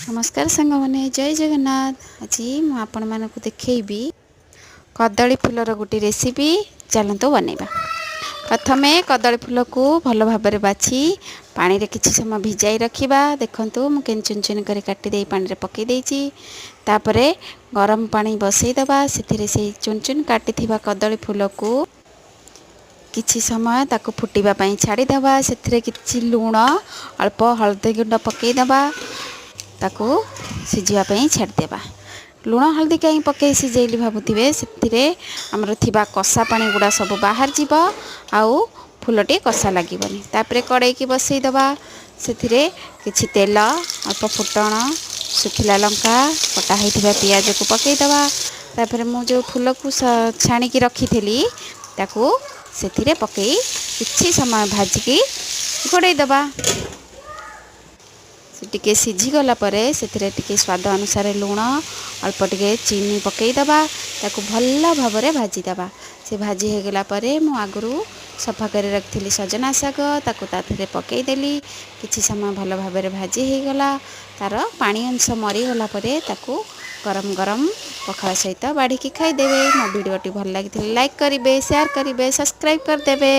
ନମସ୍କାର ସାଙ୍ଗମାନେ, ଜୟ ଜଗନ୍ନାଥ। ଆଜି ମୁଁ ଆପଣମାନଙ୍କୁ ଦେଖେଇବି କଦଳୀ ଫୁଲର ଗୋଟେ ରେସିପି। ଚାଲନ୍ତୁ ବନେଇବା। ପ୍ରଥମେ କଦଳୀ ଫୁଲକୁ ଭଲ ଭାବରେ ବାଛି ପାଣିରେ କିଛି ସମୟ ଭିଜାଇ ରଖିବା। ଦେଖନ୍ତୁ, ମୁଁ କେମିତି ଚୁନ ଚୁନ କରି କାଟିଦେଇ ପାଣିରେ ପକାଇ ଦେଇଛି। ତାପରେ ଗରମ ପାଣି ବସେଇଦେବା। ସେଥିରେ ସେଇ ଚୁନ ଚୁନ କାଟିଥିବା କଦଳୀ ଫୁଲକୁ କିଛି ସମୟ ତାକୁ ଫୁଟିବା ପାଇଁ ଛାଡ଼ିଦେବା। ସେଥିରେ କିଛି ଲୁଣ, ଅଳ୍ପ ହଳଦୀ ଗୁଣ୍ଡ ପକାଇଦେବା। ତାକୁ ସିଝିବା ପାଇଁ ଛାଡ଼ିଦେବା। ଲୁଣ ହଳଦୀ କାହିଁ ପକାଇ ସିଝେଇଲି ଭାବୁଥିବେ। ସେଥିରେ ଆମର ଥିବା କଷା ପାଣି ଗୁଡ଼ା ସବୁ ବାହାରିଯିବ ଆଉ ଫୁଲଟି କଷା ଲାଗିବନି। ତାପରେ କଡ଼େଇକି ବସେଇଦେବା। ସେଥିରେ କିଛି ତେଲ, ଅଳ୍ପ ଫୁଟଣ, ଶୁଖିଲା ଲଙ୍କା, କଟା ହୋଇଥିବା ପିଆଜକୁ ପକାଇଦେବା। ତାପରେ ମୁଁ ଯେଉଁ ଫୁଲକୁ ଛାଣିକି ରଖିଥିଲି, ତାକୁ ସେଥିରେ ପକାଇ କିଛି ସମୟ ଭାଜିକି ଘୋଡ଼େଇ ଦେବା। ସେ ଟିକେ ସିଝିଗଲା ପରେ ସେଥିରେ ଟିକେ ସ୍ୱାଦ ଅନୁସାରେ ଲୁଣ, ଅଳ୍ପ ଟିକେ ଚିନି ପକାଇଦେବା। ତାକୁ ଭଲ ଭାବରେ ଭାଜିଦେବା। ସେ ଭାଜି ହେଇଗଲା ପରେ ମୁଁ ଆଗରୁ ସଫା କରି ରଖିଥିଲି ସଜନା ଶାଗ, ତାକୁ ତା ଦେହରେ ପକାଇଦେଲି। କିଛି ସମୟ ଭଲ ଭାବରେ ଭାଜି ହେଇଗଲା, ତା'ର ପାଣି ଅଂଶ ମରିଗଲା ପରେ ତାକୁ ଗରମ ଗରମ ପଖାଳ ସହିତ ବାଢ଼ିକି ଖାଇଦେବେ। ମୋ ଭିଡ଼ିଓଟି ଭଲ ଲାଗିଥିଲେ ଲାଇକ୍ କରିବେ, ସେୟାର କରିବେ, ସବସ୍କ୍ରାଇବ୍ କରିଦେବେ।